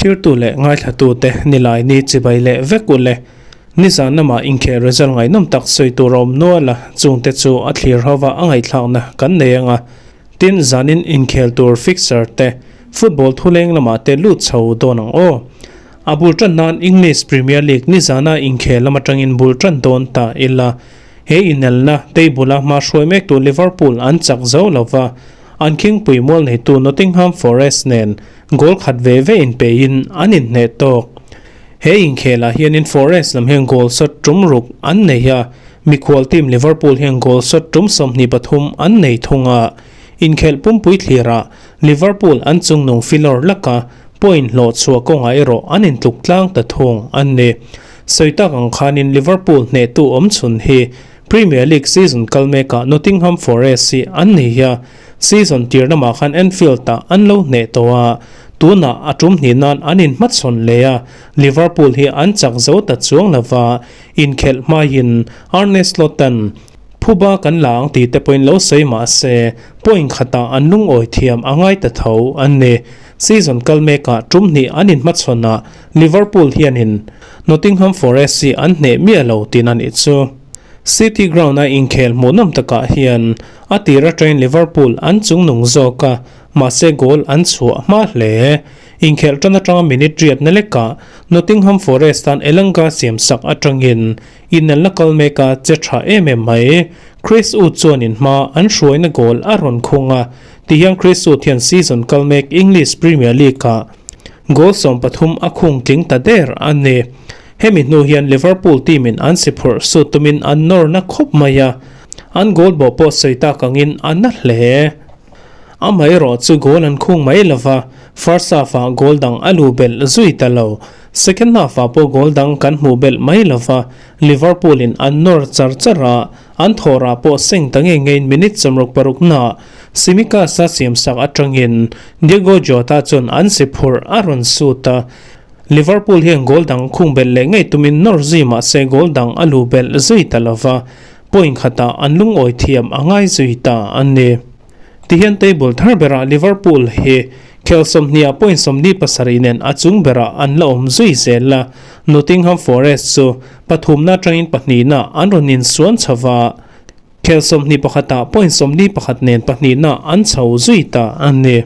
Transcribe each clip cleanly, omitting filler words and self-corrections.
Thlirtu leh ngaithlatute nilai ni chibai leh vek u le. Nizan lamah inkhel result ngaihnawm tak sawi tur a awm nual a, chungte chu a thlir hova a ngaihthlakna kan nei ang a. Tin, zanin inkhel tur fixture te, football thuleng lamah te lut chho dawn ang aw. A bul tan nan English Premier League nizana inkhel lam atangin bul tan dawn ta ila. He inelna table a hma hruai mektu Liverpool an chak zo lova, an khingpui mual neitu Nottingham Forest nen goal khat ve ve inpeiin an inhneh tawk. He inkhelah hianin Forest lam hian goal shot tum ruk an nei a, mikhual team Liverpool hian goal shot tum 23 an nei thung a. Inkhelh pumpui thlirah Liverpool an chungnung filawr laka point hlawh chhuah kawngah erawh an intluk tlang ta thung an ni. Sawi tak ang khanin Liverpool hnehtu awm chhun hi Premier League season kal mekah Nottingham Forest hi an ni a, season tir lamah khan Anfield-ah an lo hneh tawh a, tunah a tum hnih nan an inhmachhawn leh a, Liverpool hi an chak zo ta chuang lova, inkhelh hmaiin Arne Slot-a'n phuba kan la ang tih te pawhin lo sawi mah se, point khatah an lungawi thiam a ngai ta tho an ni. Season kal mekah tum hnih an inhmachhawn a, Liverpool hianin Nottingham Forest hi an hneh miah lo tihna nih chu. City Ground-a inkhel hmuhnawm takah hian a tir atangin Liverpool an chungnung zawk a, mahse goal an chhuah hma hle. Inkhelh tan atanga minute riatna lekah Nottingham Forest tan Elanga siamsak atangin inelna kal mek a che tha em em mai. Chris Wood chuanin hma an hruaina goal a rawn khung a, tihian Chris Wood hian season kal mek English Premier League-ah Goal 13 a khung tling ta der a ni. Hemi hnu hian Liverpool team in an si phurh sut tumin an nawr na khawp mai a, an goal bawh pawh sawi tak angin a na hle. Amaherawh chu goal an khung mai lova, first half ah goal dang a lu belh zui ta lo. Second half ah pawh goal dang kan hmuh belh mai lova, Liverpool in an nawr char char a, An thawrah pawh seng ta ngei ngeiin minute 66 naah Tsimikas a siamsak atangin Diogo Jota chuan an si phurh a rawn sut a. Liverpool hian goal dang khung belh leh ngei tumin nawr zui mah se goal dang a lu belh zui ta lova, point khatah an lungawi thiam a ngai zui ta a ni. Tihian table thar berah Liverpool hi khel 20 ah point 47 nen a chung berah an la awm zui zel a, Nottingham Forest chu pathumna atangin pahnihna an rawn insuan chho va, khel 21 ah point 41 nen pahnihna an chho zui ta a ni.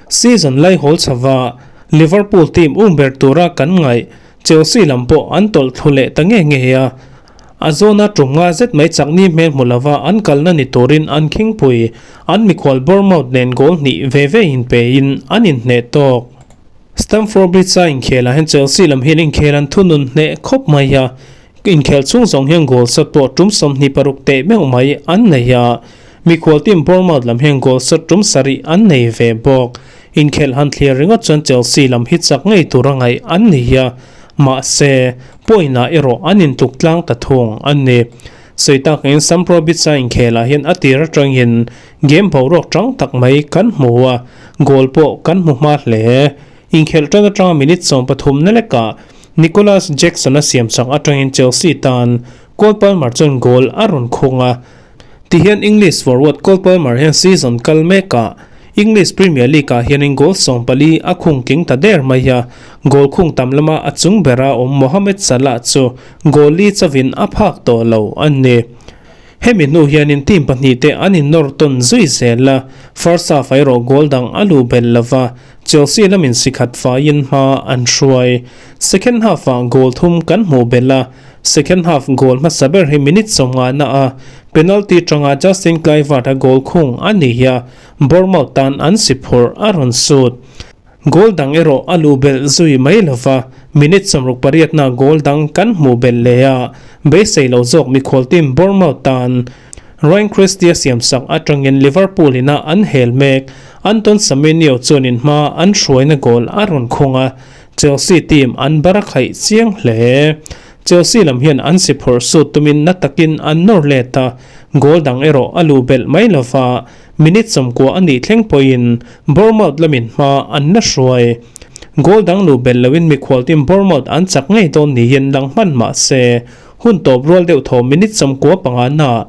Season lai hawl chho va, Liverpool team um ber tura kan ngaih Chelsea lam pawh an tawlh thlu leh ta nge nge a, A zawna tum nga zet mai chakni hmel hmu lova an kalna ni turin an khingpui, an mikhual Bournemouth nen goal hnih ve ve inpein an inhneh tawk. Stamford Bridge-a inkhelah hian Chelsea lam hian inkhel an thunun hneh khawp mai a, inkhel chhung zawng hian goal shot pawh tum 26 teh meuh mai an nei a, mikhual team Bournemouth lam hian goal shot tum sarih an nei ve bawk. Inkhelh han thlir ringawt chuan Chelsea lam hi chak ngei tura ngaih an ni a, mahse, point-ah erawh an intluk tlang ta thung a ni. Sawi takin Samprobitsa inkhelah hian a tir atangin game boruak tang tak mai kan hmu a, goal pawh kan hmu hma hle. Inkhelh tan atanga minute 13 na lekah Nicolas Jackson-a siamchak atangin Chelsea tan Cole Palmer chuan goal a rawn khung a. Tihian English forward Cole Palmer hian season kal mekah English Premier League-ah hianin goal 14 a khung tling ta der mai a, goal khung tam lama a chung bera awm Mohamed Salah chu goal li chauhin a phak tawh lo a ni. Hemi hnu hianin team pahnihte an innawr tawn zui zel a, first half ah erawh goal dang a luh belh lova, Chelsea lamin si khat faiin hma an hruai. Second half-ah goal thum kan hmuh belh a, Second half goal hmasa ber hi minute 50 na a penalty tanga Justin Kluivert a goal khung a ni a, Bournemouth tan an si phurh a rawn sut. Goal dang erawh a luh belh zui mai lova, minute 68 na goal dang kan hmuh belh leh a, beisei lo zawk mikhual team Bournemouth tan Ryan Christie a siamsak atangin Liverpool ina an hel mek. Anton Semenyo chuanin hma an hruaina goal a rawn khung a, Chelsea team an bar a khaih chiang hle. Chelsea lam hian an si phurh sut tumin na takin an nawr let a, goal dang erawh a luh belh mai lova, minute 90 a nih thleng pawhin Bournemouth lamin hma an la hruai. Goal dang luh belh loin mikhual team Bournemouth an chak ngei dawn niin lang hman mah se, hun tawp rual deuh thaw minute 95 na.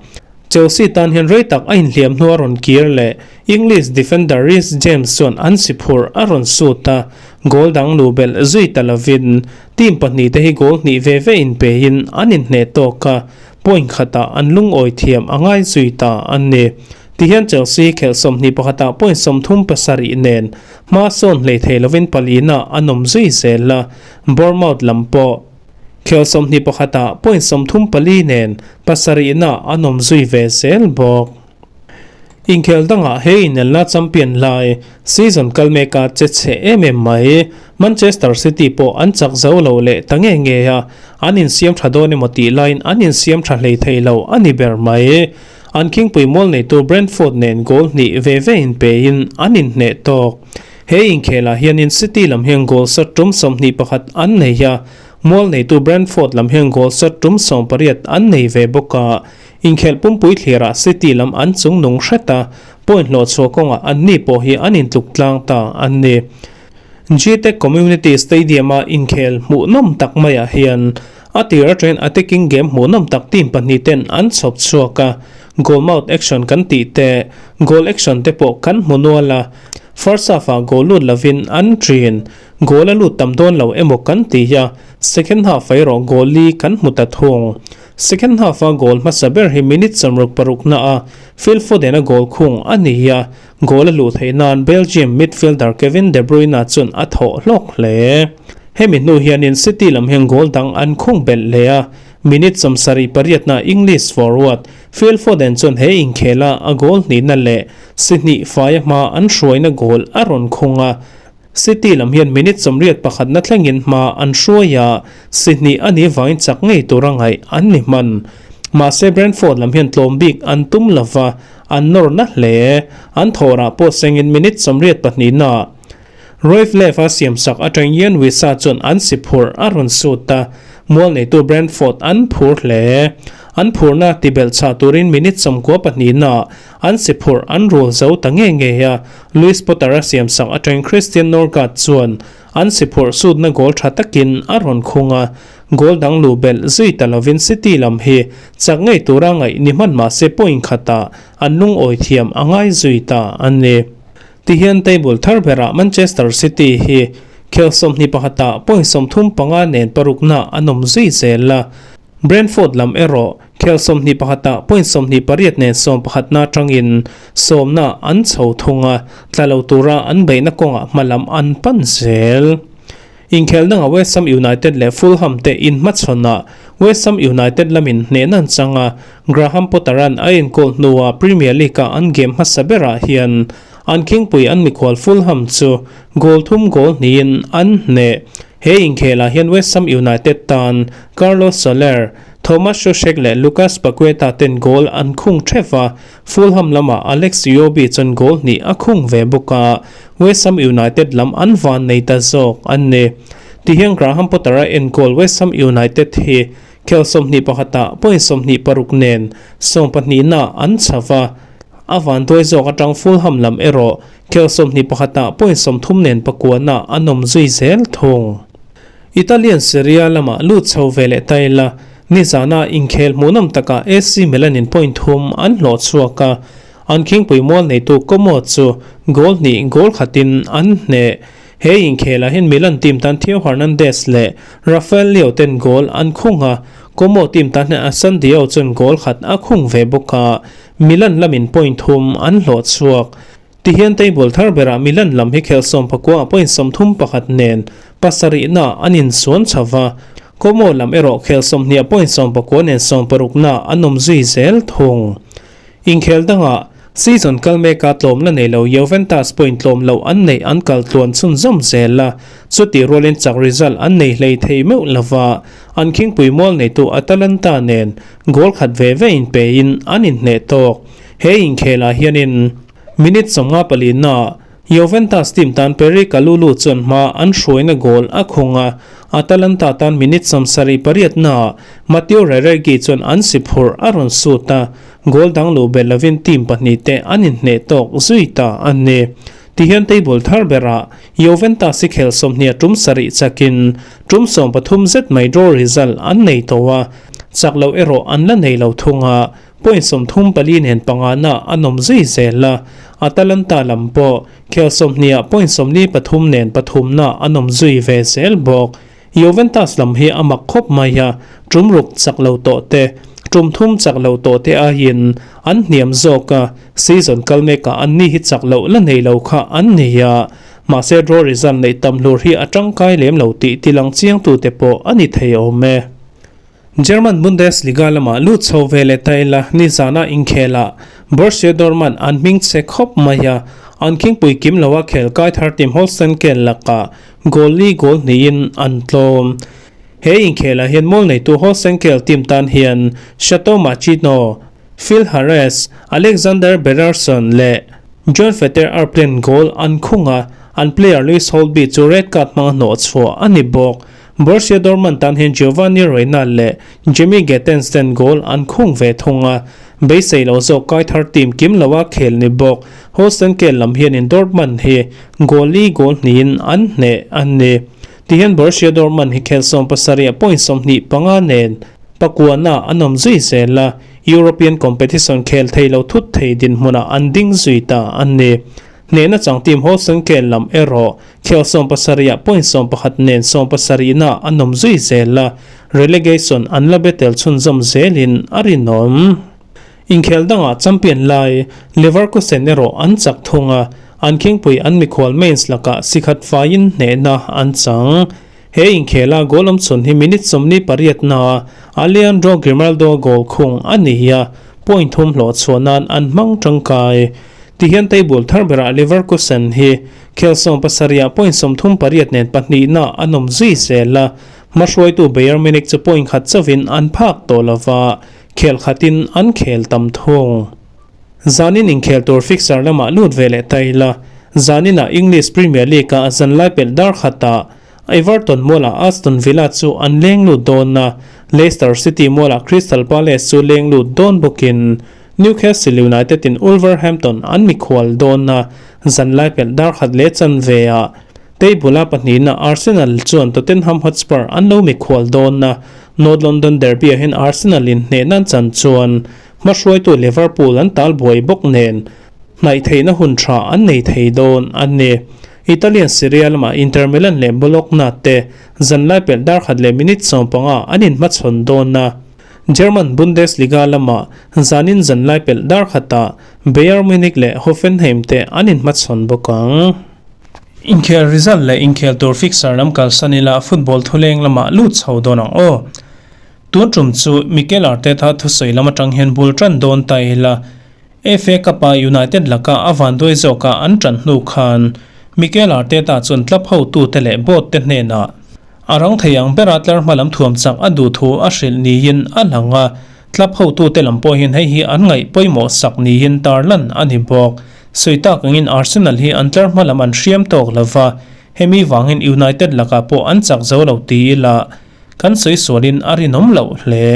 Chelsea tan hian rei tak a inhliam hnu a rawn kir leh English defender Reece James chuan an si phurh a rawn sut a, goal dang luh belh zui ta lovin team pahnihte hi goal hnih ve ve inpeiin an inhneh tawk a, point khatah an lungawi thiam a ngai zui ta a ni. Tihian Chelsea hi khelh 21ah point 37 nen hma sawn hlei thei lovin palina an awm zui zel a, Bournemouth lam pawh khelh 21ah point 34 nen pasarihna an awm zui ve zel bawk. Inkhel dangah he inelna champion lai season kal meka che chhe em em mai. Manchester City pawh an chak zo lo leh ta nge nge a, an insiam tha dawn emaw tih laiin an insiam tha hlei thei lo a ni ber mai. An khingpui mual neitu Brentford nen goal hnih ve ve inpein an inhneh tawk. He inkhelah hianin City lam hian goal shot tum 21 an nei a, mual neitu Brentford lam hian goal shot tum 18 an nei ve bawk a. Inkhelh pumpui thlirah City lam an chung nung hret a, point hlawh chhuah kawngah anni pawh hi an intluk tlang ta an ni. Gtech Community Stadium-a inkhel hmuhnawm tak maiah hian a tir atangin attacking game hmuhnawm tak team pahnih ten an chhawp chhuak a, goal mouth action kan tih te, goal action te pawh kan hmu nual a, first half-ah goal lut lovin an ṭin. Goal a lut tam dawn lo emaw kan ti a, second half-ah erawh goal li kan hmu ta thung. Second half-a goal hmasa ber hi minute 66 na a Phil Foden-a goal khung a ni a, goal a luh theih nan Belgium midfielder Kevin De Bruyne chuan a thawh hlawk hle. Hemi hnu hianin City lam hian goal dang an khung belh hle a, minute 78 na English forward Phil Foden chuan he inkhela a goal hnihna leh si hnih faia hma an hruaina goal a rawn khung a, City lam hian minute 81 na thlengin hma an hruai a, si hnih a nih vangin chak ngei tura ngaih an ni hman. Mahse Brentford lam hian tlawm bik an tum lova, an nawr na hle. An thawrah pawh sengin minute 82 na Royflef a siamsak atang Yoane Wissa chuan an si phurh a rawn sut a, mual neitu Brentford an phur hle. An phurna tibelh chah turin minute 92 na An si phurh an rul zo ta nge nge a, Luis Potter a siamsak atangin Christian Norgaard chuan an si phurh sutna goal tha takin a rawn khung a, goal dang luh belh zui ta lovin City lam hi chak ngei tura ngaih ni hman mahse point khatah an lungawi thiam a ngai zui ta a ni. Tihian table thar berah Manchester City hi khel 21 ah point 35 nen parukna an awm zui zel a, Brentford lam erawh khel 21 ah point 28 nen 11 na atangin sawmna an chho thung a, tla lo tura an beihna kawngah hma lam an pan zel. Inkhel dangah West Ham United leh Fulham te inhmachhawnah West Ham United lamin hnehna an chang a, Graham Potter-a'n a enkawl hnua Premier League-a an game hmasa berah hian an khingpui an mikhual Fulham chu goal thum goal hnihin an hneh. He inkhelah hian West Ham United tan Carlos Soler, Thomas Soucek leh Lucas Paqueta ten goal an khung theuh a, Fulham lamah Alex Iwobi chuan goal hnih a khung ve bawk a, West Ham United lam an van nei ta zawk an ni. Tihian Graham Potter-a enkawl West Ham United hi khel 21 ah point 26 nen sawmpahnihna an chho va, a vanduai zawk atang Fulham lam erawh Khel 21 ah point 30 nen pakuana an awm zui zel thung. Italian Serie A lamah lut chho ve leh ta ila, nizana inkhel hmuhnawm takah AC Milan in point thum an hlawh chhuak a, an khingpui mual neitu Como chu goal hnih goal khatin an hneh. He inkhelah hian Milan team tan Theo Hernandez leh Rafael Leao ten goal an khung a, Como team tan hian Assane Diao chuan goal khat a khung ve bawk a, Milan lamin point thum an hlawh chhuak. Tihian table thar berah Milan lam hi khel 19 ah point 31 nen pasarihna an insuan chho va, Como lam erawh khel 20 ah point 19 nen sawmparukna an awm zui zel thung. Inkhel dangah season kal meka tlawmna nei lo Juventus point tlawm loh an neih an kal tluan chhunzawm zel a, chutih rualin chak result an nei hlei thei meuh lova, an khingpui mual neitu Atalanta nen goal khat ve ve inpein an inhneh tawk. He inkhelah hianin minute 54 naah Juventus team tan Perry Kalulu chuan hma an hruaina goal a khung a, Atalanta tan minute 78 naah Matteo Retegui chuan an si phurh a rawn sut a, goal dang luh belh lovin team pahnih te an inhneh tawk zui ta a ni. Tihian table thar berah Juventus hi khel 20 tum sarih chakin tum 13 zet mai draw result an nei tawh a, chak loh erawh an la nei lo thung a. point 34 nen pangana an awm zui zel a, Atalanta lam pawh khel 20 ah point 43 nen pathumna an awm zui ve zel bawk. Juventus lam hi a mak khawp mai a, tum ruk chak lo tawh te, tum thum chak lo tawh te aiin an hniam zawk a, season kal mekah anni hi chak loh la nei lo kha an ni a, mahse draw result neih tam hlur hi a tangkai lem lo tih tilang chiangtute pawh a ni thei awm e. German Bundesliga lamah lut chho ve leh ta ila, nizana inkhelah Borussia Dortmund an hming che khawp mai a, an khingpui kim loa khel kai thar team Holstein Kiel lakah goal li goal hnihin an tlawm. He inkhelah hian mual neitu Holstein Kiel team tan hian Shato Machino, Phil Harres, Alexander Berarson leh John Fetter Erplen goal an khung a, an player Lewis Holtby chu red card hmanga hnawh chhuah a ni bawk. Borussia Dortmund tan hian Giovanni Reina leh Jamie Gittens ten goal an khung ve thung a, beisei lo zawk kai thar team kim loa khel ni bawk. Holstein Kiel lam hianin Dortmund hi goal li goal hnihin an hneh a ni. Tihian Borussia Dortmund hi khel 70 ah point 25 nen pakuana an awm zui zel a, European competition khel thei lo thut thei dinhmunah an ding zui ta a ni. Hnehna chang team Holstein Kiel lam erawh Khel 70 ah point 11 nen 70 na an awm zui zel a, relegation an la betel chhunzawm zelin a rinawm. Inkhel dangah champion lai Leverkusen erawh an chak thung a, an khingpui an mikhual Mainz lakah sikhat faiin hnehna an chang. He inkhela goal awm chhun hi minute 48 naa Alejandro Grimaldo goal khung a ni a, point thum hlawh chhuah nan an hmang tangkai. Tihian table thar berah Leverkusen hi khel 70 ah point 38 nen pahnihna an awm zui zel a, hmahruaitu Bayern Munich chu point khat chauhin an phak tawh lova, khel khatin an khel tam thung. Zanin inkhel tur fixture lamah lut ve leh ta ila, zaninah English Premier League ah zanlai pelh dar khatah Everton mualah Aston Villa chu an leng lut dawn a, Leicester City mualah Crystal Palace chu leng lut dawn bawkin Newcastle United in Wolverhampton an mikhual dawn a, zanlai pelh dar khat leh chanve ah table a pahnihna Arsenal chuan Tottenham Hotspur an lo mikhual dawn a, North London derby ah hian Arsenal in hnehna an chan chuan hmahruaitu Liverpool an tal buai bawk nen hnaih theihna hun tha an nei thei dawn a ni. Italian Serie A lamah Inter Milan leh Bologna te zanlai pelh dar khat leh minute 15 an inhmachhawn dawn a. German Bundesliga lamah zanin zanlai pelh dar khatah Bayern Munich leh Hoffenheim te an inhmachhawn bawk ang. Inkhel result leh inkhel tur fixture lam kalsan ila football thuleng lamah lut chho dawn ang aw. Tun tum chu Mikel Arteta thusawi lam atang hian bul tan dawn ta ila FA Cup a United laka a vanduai zawka an tan hnu khan Mikel Arteta chuan club hotute leh board te hnenah a rang thei ang bera tlar hma lam thuam chak a duh thu a hrilh niin a lang a, club hotute lam pawh hian hei hi an ngaih pawimawh sak niin tarlan a ni bawk. Sawi tak angin Arsenal hi an tlar hma lam an hriam tawk lova, hemi vangin United lakah pawh an chak zo lo ti ila kan sawi sualin a rinawm loh hle.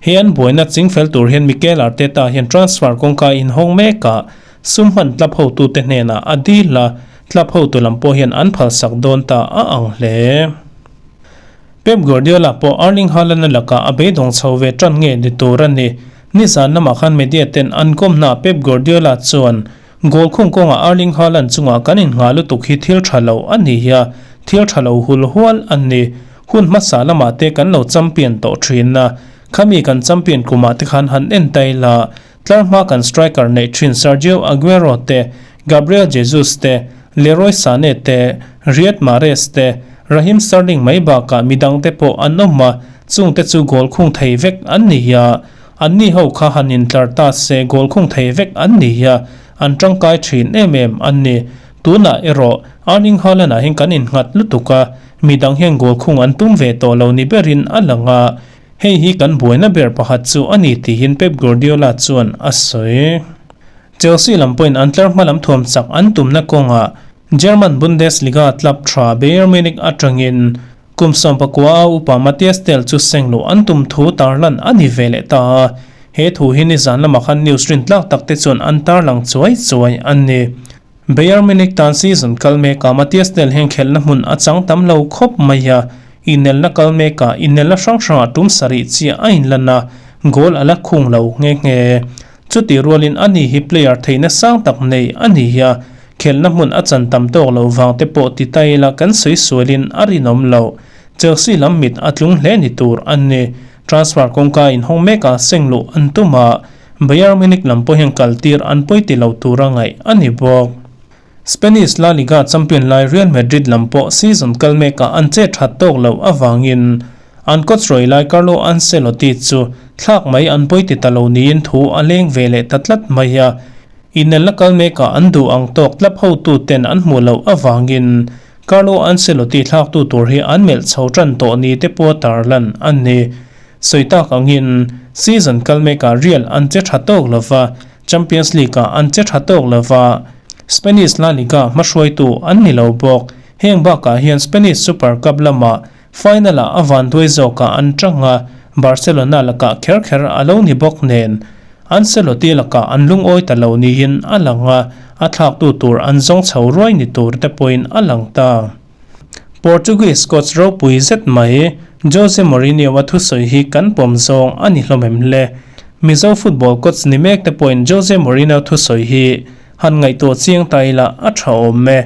He an buaina chingfel tur hian Mikel Arteta hian transfer kawngka inhawng mekah sum hman club hotute hnenah a dil a, club hotu lam pawh hian an phalsak dawn ta a ang hle. Pep Guardiola pawh Erling Haaland-a lakah a beidawng chho ve tan nge ni tur a ni. Nizan lamah khan media ten an kawmna Pep Guardiola chuan goal khung kawngah Erling Haaland chungah kan innghah lutuk hi thil tha lo a ni a, thil tha lo hul hual a ni. Hun hmasa lamah te kan lo champion tawh thin a, khami kan champion kumah te khan han en ta ila, Tlar hma kan striker neih thin Sergio Aguero te, Gabriel Jesus te, Leroy Sane te, Riyad Mahrez te, Raheem Sterling mai bakah midang te pawh an awm a, chungte chu goal khung thei vek an ni a. Anni ho kha han intlar ta se goal khung thei vek an ni a, an tangkai thin em em an ni. Tunah erawh Erling Haaland ah hian kan innghat lutuk a, midang hian goal khung an tum ve tawh lo ni berin a lang a. Hei hi kan buaina ber pakhat chu a ni tiin Pep Guardiola chuan a sawi. Chelsea lam pawhin an tlar hma lam thuam chak an tumna kawngah German Bundesliga club tha Bayern Munich atangin kum 19 a upa Matthias Tel chu seng luh an tum thu tarlan a ni ve leh ta a. He thu hi nizan lamah khan news rintlak tak te chuan an tarlang chuai chuai a ni. Bayern Munich tan season kal mekah Matthias Tel hian khelhna hmun a chang tam lo khawp mai a, inelna kal mekah inelna hrang hrangah tum sarih chiah a inlan a, goal a la khung lo nghe nghe. Chutih rualin ani hi player theihna sang tak nei a ni a, khelhna hmun a chan tam tawk loh vang te pawh ti ta ila kan sawi sualin a rinawm lo. Chelsea lam mit a tlung hle ni tur a ni. Transfer kawngka inhawng mekah seng luh an tum a, Bayern Munich lam pawh hian kal tir an pawi ti lo tura ngaih a ni bawk. Spanish La Liga champion lai Real Madrid lam pawh season kal mekah an che that tawk loh avangin an coach rawi lai Carlo Ancelotti chu thlak mai an pawi ti ta lo niin thu a leng ve leh ta tlat mai a. Inelna kal mekah an duh ang tawk tlap hotuten an hmuh loh avangin Carlo Ancelotti thlaktu tur hi an melh chho tan tawh ni te pawh tarlan a ni. Sawi tak angin season kal mekah Real an che tha tawk lova, Champions League-ah an che tha tawk lova, Spanish La Liga hmahruaitu an ni lo bawk. Heng bakah hian Spanish Super Cup lamah final-ah a vanduai zawkah an tang a, Barcelona lakah kher kher a lo ni bawk nen Ancelotti lakah an lungawi ta lo niin a lang a, a thlaktu tur an zawng chho ruai ni tur te pawhin a lang ta. Portuguese coach ropui zet mai Jose Mourinho-a thusawi hi kan pawm zawng a ni hlawm em le? Mizo football coach ni mek te pawhin Jose Mourinho thusawi hi han ngaihtuah chiang ta ila a tha awm e.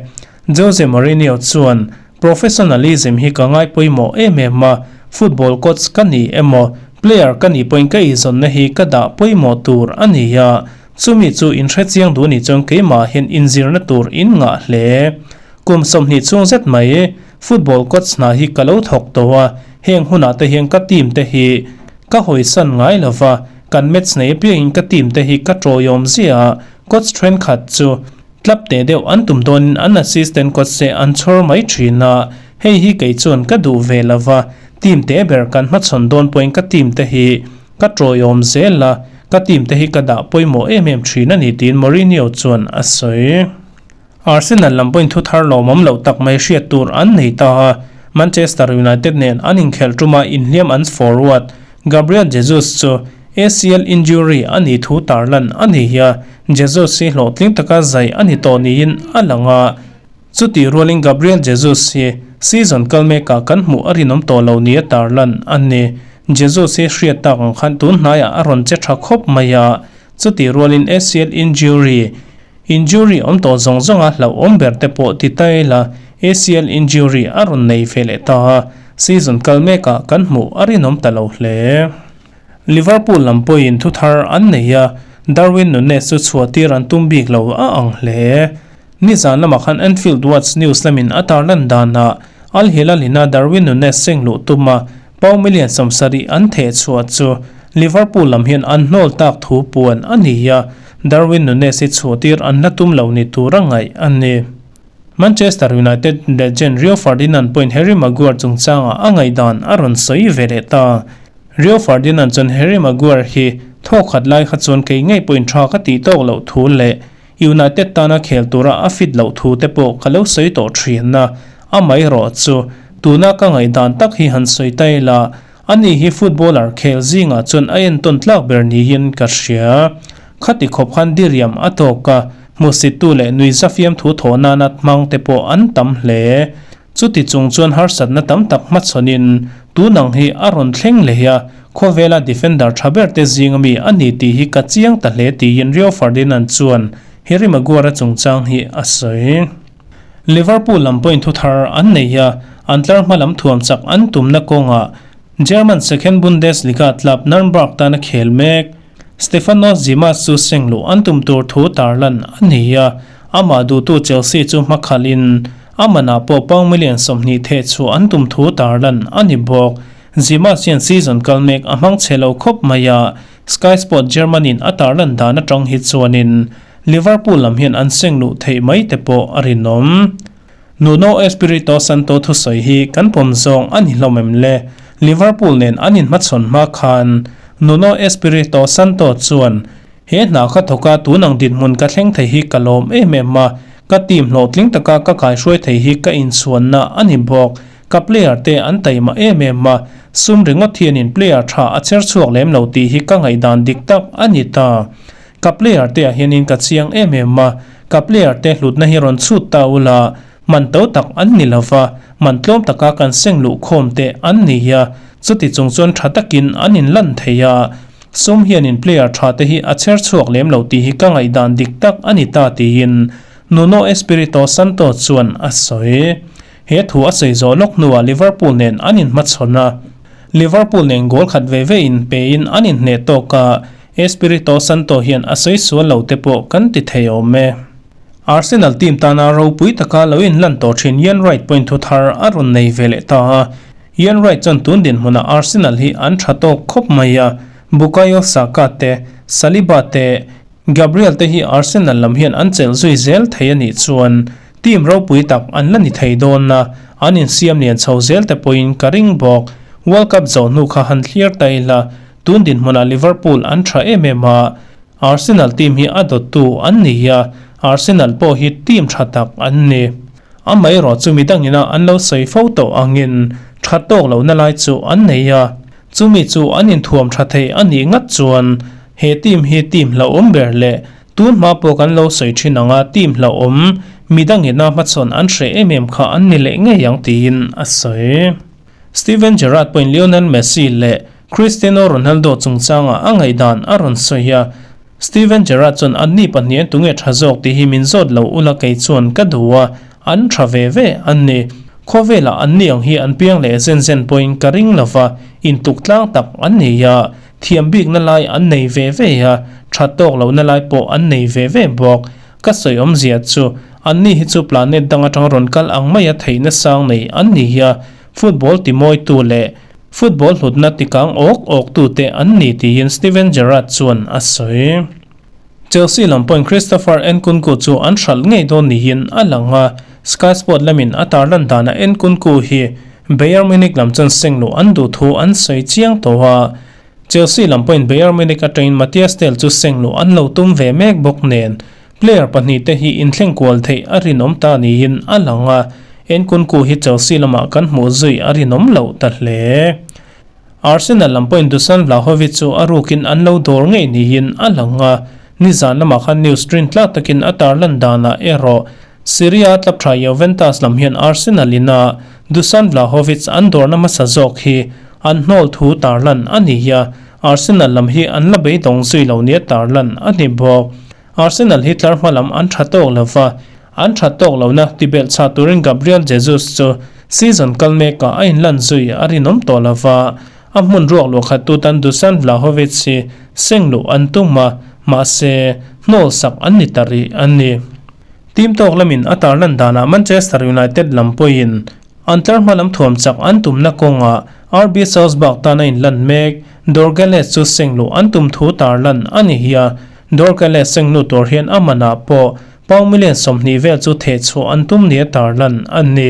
Jose Mourinho chuan, Professionalism hi ka ngai pawimawh em em a, football coach ka ni emaw, player ka nih pawhin ka eizawnna hi ka dah pawimawh tur a ni a, chumi chu inhre chiang duh nih chuan keimah hian inzirna tur in ngah hle. Kum 20 chhung zet mai football coach hna hi ka lo thawk tawh a, heng hunah te hian ka team te hi ka hawisan ngai lo va, kan match nei apiangin ka team te hi ka tawiawm ziah a, coach thenkhat chu club teh deuh an tum dawnin an assistant coach te an chhawr mai thin a, hei hi kei chuan ka duh ve lo va, team teh ber kan hmachhawn dawn pawhin ka team te hi ka tawiawm zel a, ka team te hi ka dah pawimawh em em thin a ni tiin Mourinho chuan a sawi. Arsenal lam pawhin thu thar lawmawm loh tak mai hriat tur an nei ta a, Manchester United nen an inkhelh tuma inhliam an forward Gabriel Jesus chu ACL injury a nih thu tarlan a ni a, Jesus hi hlawhtling taka zai a ni tawh niin a lang a, chutih rualin Gabriel Jesus hi season kal mekah kan hmuh a rinawm tawh lo nia tarlan a ni. Jesus hi hriat tak ang khan tun hnaiah a rawn che tha khawp mai a, chutih rualin ACL injury Injury awm tawh zawng zawnga hlauhawm ber te pawh ti ta ila ACL injury a rawn nei ve leh ta a, season kal mekah kan hmuh a rinawm ta lo hle. Liverpool lam pawhin thu thar an nei a, Darwin Nunez chu chhuah tir an tum bik lo a ang hle. Nizan lamah khan Anfield Watch News lamin a tarlan danah Al Hilal ina Darwin Nunez seng luh tuma Pau million 70 an theh chhuah chu Liverpool lam hian an hnawl tak thu puan a ni a, Darwin Nunez hi chhuahtir an la tum lo ni tura ngaih a ni. Manchester United legend Rio Ferdinand pawhin Harry Maguire chungchangah a ngaihdan a rawn sawi ve leh ta. Rio Ferdinand chuan Harry Maguire hi thawk khat lai kha chuan kei ngei pawhin tha ka tih tawk loh thu leh United tana khel tura a fit loh thu te pawh ka lo sawi tawh thin a, amaherawh chu tuna ka ngaihdan tak hi han sawi ta ila, ani hi footballer khel zingah chuan a entawn tlak ber niin ka hria. Khati khawp khan diriam a tawk a, hmuhsittu leh nuihza fiamthu thawh nana hmang te pawh an tam hle. Chuti chung chuan harsatna tam tak hmachhawnin tunang hi a rawn thleng leh a, khawvela defender tha ber te zinga mi a ni tih hi ka chiang ta hle tiin Rio Ferdinand chuan Harry Maguire-a chungchang hi a sawi. Liverpool lam pawhin thu thar an nei a, an tlar hma lam thuam chak an tumna kawngah German second Bundesliga club Nurnberg tana khel mek Stefanos Tzimas chu seng luh an tum tur thu tarlan a ni a, amah duhtu Chelsea chu hmakhalhin a manah pawh pound million 20 theh chhuah an tum thu tarlan a ni bawk. Tzimas hian season kal mek a hmang chhe lo khawp mai a, Sky Sport German-in a tarlan dan atang hi chuanin Liverpool lam hian an seng luh theih mai te pawh a rinawm. Nuno Espirito Santo thusawi hi kan pawm zawng a ni hlawm em le? Liverpool nen an inhmachhawn hma khan Nuno Espirito Santo chuan, He hna kha thawk a tun ang dinhmun ka thleng thei hi ka lawm em em a, ka team hlawhtling taka ka kaihruai thei hi ka inchhuanna a ni bawk. Ka player te an taima em em a, sum ringawt hianin player tha a cher chhuak lem lo tih hi ka ngaihdan dik tak a ni ta. Ka player te ah hianin ka chiang em em a, ka player te hlutna hi rawn chhut ta ula, man to tak an ni lova, man tlawm taka kan seng luh khawm te an ni a, chuti chung chuan tha takin an in lan thei a. Sum hianin player tha te hi a chher chhuak lem lo tih hi ka ngaihdan dik tak a ni ta tiin Nuno Espirito Santo chuan a sawi. He thu a sawi zawh lawk hnuah Liverpool nen an inhmachhawn a, Liverpool nen goal khat ve ve in pein an inhneh tawk a, Espirito Santo hian a sawi sual lo te pawh kan ti thei awm e. Arsenal team tana ropui taka lo inlan tawh thin Ian Wright pawhin thu thar a rawn nei ve leh ta a, Ian Wright chuan tun dinhmunah Arsenal hi an tha tawk khawp mai a, Bukayo Saka te, Saliba te, Gabriel te hi Arsenal lam hian an chelh zui zel thei a nih chuan team ropui tak an la ni thei dawn a, an insiam lian chho zel te pawhin ka ring bawk. World Cup zawh hnu kha han thlir ta ila, tun dinhmunah Liverpool an tha em em a, Arsenal team hi a dawttu an ni a, Arsenal pawh hi team tha tak an ni. Amaherawh chu midangina an lo sawi fo tawh angin tha tawk lohna lai chu an nei a, chumi chu an inthuam tha thei a nih ngat chuan he team hi team hlauhawm ber leh tun hma pawh kan lo sawi thin anga team hlauhawm midangina hmachhawn an hreh em em kha an ni leh ngei ang tiin a sawi. Steven Gerrard pawhin Lionel Messi leh Cristiano Ronaldo chungchangah a ngaihdan a rawn sawi a, Steven Gerrard chuan anni pahnihin tunge tha zawk tih hi min zawt lo ula kei chuan ka duh a, an tha ve ve an ni. Khawvelah anni ang hi an piang leh zen zen pawhin ka ring lo va, intuk tlang tak an ni a, thiam bikna lai an nei ve ve a, tha tawk lohna lai pawh an nei ve ve bawk. Ka sawi awmzia chu, anni hi chu planet dang atanga rawn kal ang maia theihna sang nei an ni a, football timawitu leh football hlutna tikang awk awktute an ni tiin Steven Gerrard chuan a sawi. Chelsea lam pawhin Christopher Nkunku chu an hralh ngei dawn niin a lang a, Sky Sport lamin a tarlan danah Nkunku hi Bayern Munich lam chuan seng luh an duh thu an sawi chiang tawh a, Chelsea lam pawhin Bayern Munich atangin Matthias Tel chu seng luh an lo tum ve mek bawk nen, player pahnihte hi inthleng kual theih a rinawm ta niin a lang a, Nkunku hi Chelsea lamah kan hmuh zui a rinawm loh ta hle. Arsenal lam pawhin Dusan Vlahovic chu a rukin an lo dawr ngei niin a lang a, nizan lamah khan news rin tlak takin a tarlan danah erawh Serie A club tha Juventus lam hian Arsenal ina Dusan Vlahovic an dawrna hmasa zawk hi an hnawl thu tarlan a ni a, Arsenal lam hi an la beidawng zui lo nia tarlan a ni bawk. Arsenal hi tlar hma lam an tha tawk lo va, an tha tawk lohna tibelh chah turin Gabriel Jesus chu season kal mekah a inlan zui a rinawm tawh lo va, a hmun ruak luah khat tu tan Dusan Vlahovic hi seng luh an tum a, mahse hnawl sak an ni ta rih a ni. Team tawk lamin a tarlan danah Manchester United lam pawhin an tlar hma lam thuam chak an tumna kawngah RB Salzburg tan a inlan mek. Dorgales chu seng luh an tum thu tarlan a ni hi a, Dorgales seng nu tur hian a manah pawh pound million 20 vel chu theh chhuah an tum nia tarlan a ni.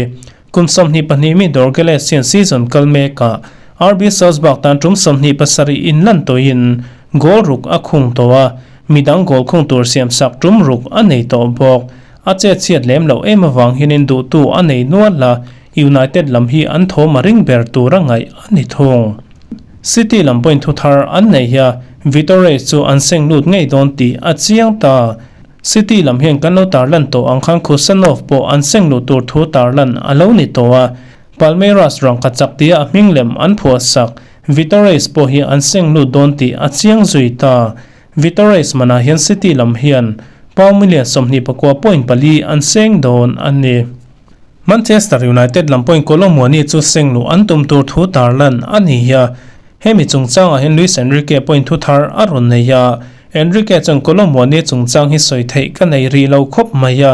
Kum 22 mi Dorgales hian season kal mekah RB Salzburg tan tum 27 inlan tawhin goal ruk a khung tawh a, Midang goal khung tur siamsak tum ruk a nei tawh bawk. A chetchhiat lem loh em avang hianin duhtu a nei nual a, United lam hi an thawm a ring ber tur a ngaih a ni thung. City lam pawhin thu thar an nei a, Vitor Reis chu an seng lut ngei dawn tih a chiang ta. City lam hian kan lo tarlan tawh ang khan Khusanov pawh an seng luh tur thu tarlan a lo ni tawh a, Palmeiras rangka chak tia a hming lem an phuahsak Vitor Reis pawh hi an seng lut dawn tih a chiang zui ta. Vitor Reis manah hian City lam hian pound million 24.4 an seng dawn a ni. Manchester United lam pawhin Kolo Muani chu seng luh an tum tur thu tarlan a ni a. Hemi chungchangah hian Luis Enrique pawhin thu thar a rawn nei a. Enrique chuan Kolo Muani chungchang hi sawi theih ka nei rih lo khawp mai a.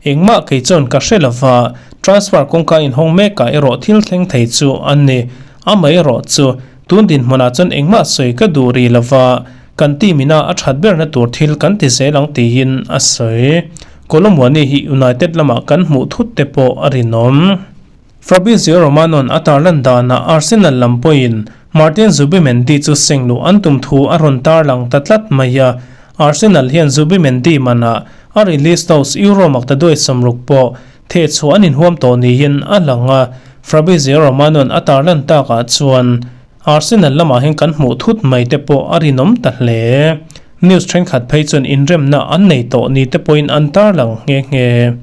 Engmah kei chuan ka hre lova, transfer kawngka inhawng mekah erawh thil thleng thei chu a ni. Amaherawh chu, tun dinhmunah chuan engmah sawi ka duh rih lova, kan team ina a that berna tur thil kan ti zel ang tiin a sawi. Kolomuani hi United lamah kan hmuh thut te pawh a rinawm. Fabrizio Romano-a'n a tarlan danah Arsenal lam pawhin Martin Zubimendi chu seng luh an tum thu a rawn tarlang ta tlat mai a, Arsenal hian Zubimendi manah a release clause Euro maktaduai 60 pawh thehchhuah an inhuam tawh niin a lang a, Fabrizio Romano-a'n a tarlan takah chuan Arsenal lamah hian kan hmuh thut mai te pawh a rinawm ta hle. News thenkhat phei chuan inremna an nei tawh ni te pawhin an tarlang nghe nghe.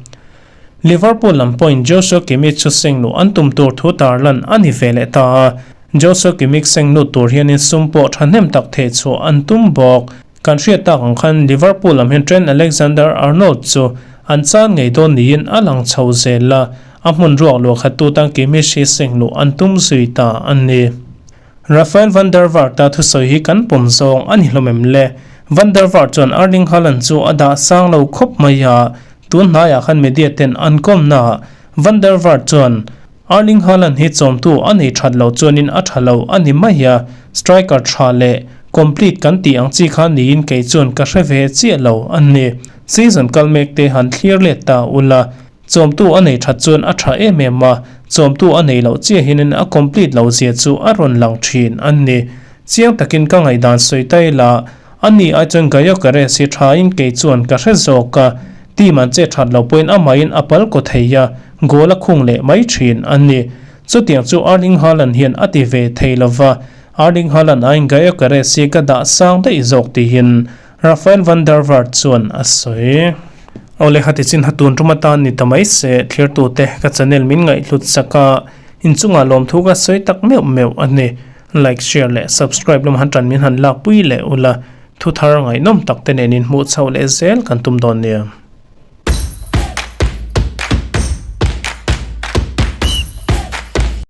Liverpool lam pawhin Joshua Kimmich chu seng luh an tum tur thu tarlan a ni ve leh ta a. Joshua Kimmich seng lut tur hianin sum pawh thahnem tak theh chhuah an tum bawk. Kan hriat tak ang khan Liverpool lam hian Trent Alexander-Arnold chu an chan ngei dawn niin a lang chho zel a, a hmun ruak luah khattu tan Kimmich hi seng luh an tum zui ta a ni. Rafael van der Vaart-a thusawi hi kan pawm zawng a ni hlawm em le? Van der Vaart chuan Erling Haaland chu a dah sang lo khawp mai a, tun hnaiah khan media ten an kawmnaah Van der Vaart chuan Erling Haaland hi chawmtu a nei that loh chuanin a tha lo a ni mai a, striker tha leh complete kan tih ang chi kha niin kei chuan ka hre ve chiah lo a ni. Season kal mek te han thlir let ta ula, chawmtu a nei that chuan a tha em em a, chawmtu a nei loh chiahinin a complete lo zia chu a rawn lang thin a ni. Chiang takin ka ngaihdan sawi ta ila, A ni ai chuan Gyokeres hi thain kei chuan ka hre zawk a, team an che that lo pawhin amahin a pal kaw thei a, goal a khung leh mai thin a ni. Chutiang chu Erling Haaland hian a ti ve thei lo va, Erling Haaland aiin Gyokeres hi ka dah sang daih zawk tihin Rafael van der Vaart chuan a sawi. Awle hati chin ha tun tum atan ni ta mai se, thlirtute ka channel min ngaihhlut sak a, inchungah lawmthu ka sawi tak meuh meuh a ni. Like, share leh subscribe lam han tan min han lakpui leh ula, thu thar ngaihnawm tak te nen inhmuh chhoh leh zel kan tum dawn nia.